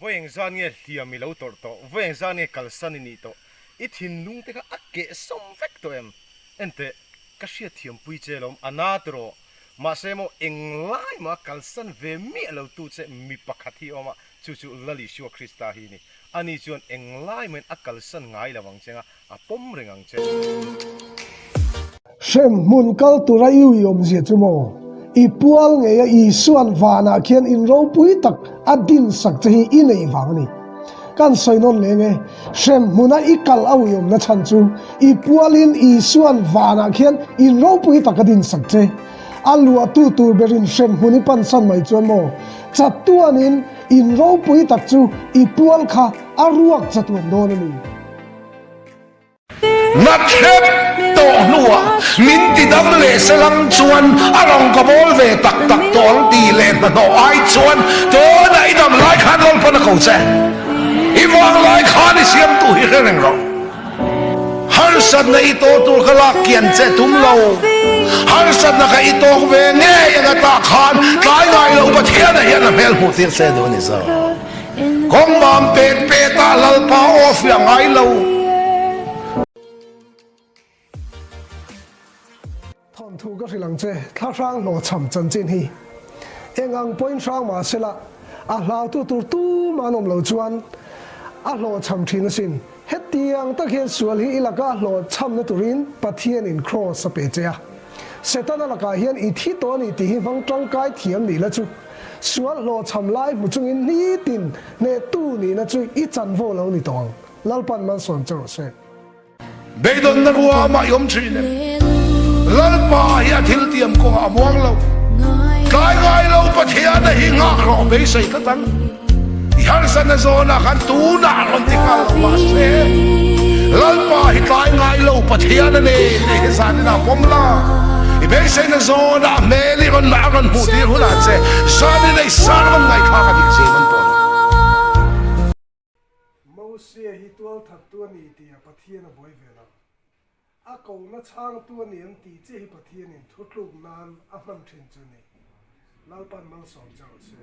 Vawi engzan nge hliam i lo tawrh tawh? Vawi engzan nge kalsan i nih tawh? I thinlung te kha a keh sawm vek tawh em? Enteh, ka hriatthiampui che lawm, a na tawh. Mahse maw, englai mah a kalsan ve miah lo tu che mi pakhat hi a awm a, chu chu Lal Isua Krista hi a ni. Ani chuan englai mahin a kalsan ngai lo ang che nga, a pawm reng ang che. Hremhmun kal tura i uiawmzia chu maw? I pual ngeia Isua'n vanah khian in ropui tak a dinsak che hi i neih vang a ni. Kan sawi nawn leng e, hremhmuna i kal a uiawmna chhan chu i pualin Isua'n vanah khian in ropui tak a dinsak che. A luahtu tur berin hremhmun i pansan mai chuan maw? Chatuanin in ropui tak chu i pual kha a ruak chatuan dawn a ni. Nat hrep tawh hnuah min ti dam leh se lang chuan a rawn ka bawl ve tak tak tawh ang tih leh hnahnawh ai chuan tunah i dam lai khan Lalpan a ko che. I vang lai khan i siamtu hi hre reng rawh. Harsatna i tawh tur kha lak kian che tum lo. Harsatna kha i tawk ve ngei ang atah khan tlai ngai lo Pathianah hian a hmel hmuh tir che duh a ni zawk. Kawng mam pet pet ah Lalpa aw fiah ngai lo. Thawnthu ka hrilh ang che, thlahrang hlawhchham chanchin hi eng ang pawhin hrang mah sela, a hlautu tur tumah an awm lo chuan a hlawhchham thin asin. Hetiang tak hian sual hi i laka hlawhchhamna turin Pathianin kraws a pe che a. Setana lakah hian i thi tawh a ni tih hi hmang tangkai thiam nih la chu. Sual hlawhchham lai hmu chungin nitin hnehtu nihna chu i chanvo lo ni tawh ang. Lalpan malsawm che rawh se. Beidawnna ruamah i awm thin em? Lalpa hi a thiltiam kawngah a muang lo. Tlai ngai lo Pathiana hi nghak rawh beisei tlat ang. I harsatna zawnah khan tunah a rawn ti nghal lo mahse Lalpa hi tlai ngai lo Pathian a ni tih hi zanin ah pawm la. I beiseina zawnah hmel i rawn a rawn hmuh tir hunah che zanin ei sermon ngaihthlak a dik zin an pawh. Mosia hi tualthattu a ni tih a Pathian a buai ve lo. A kohna chhangtu a ni an tih chiah hi Pathianin thutluk nan a hman thin chu a ni. Lalpan malsawm che rawh se.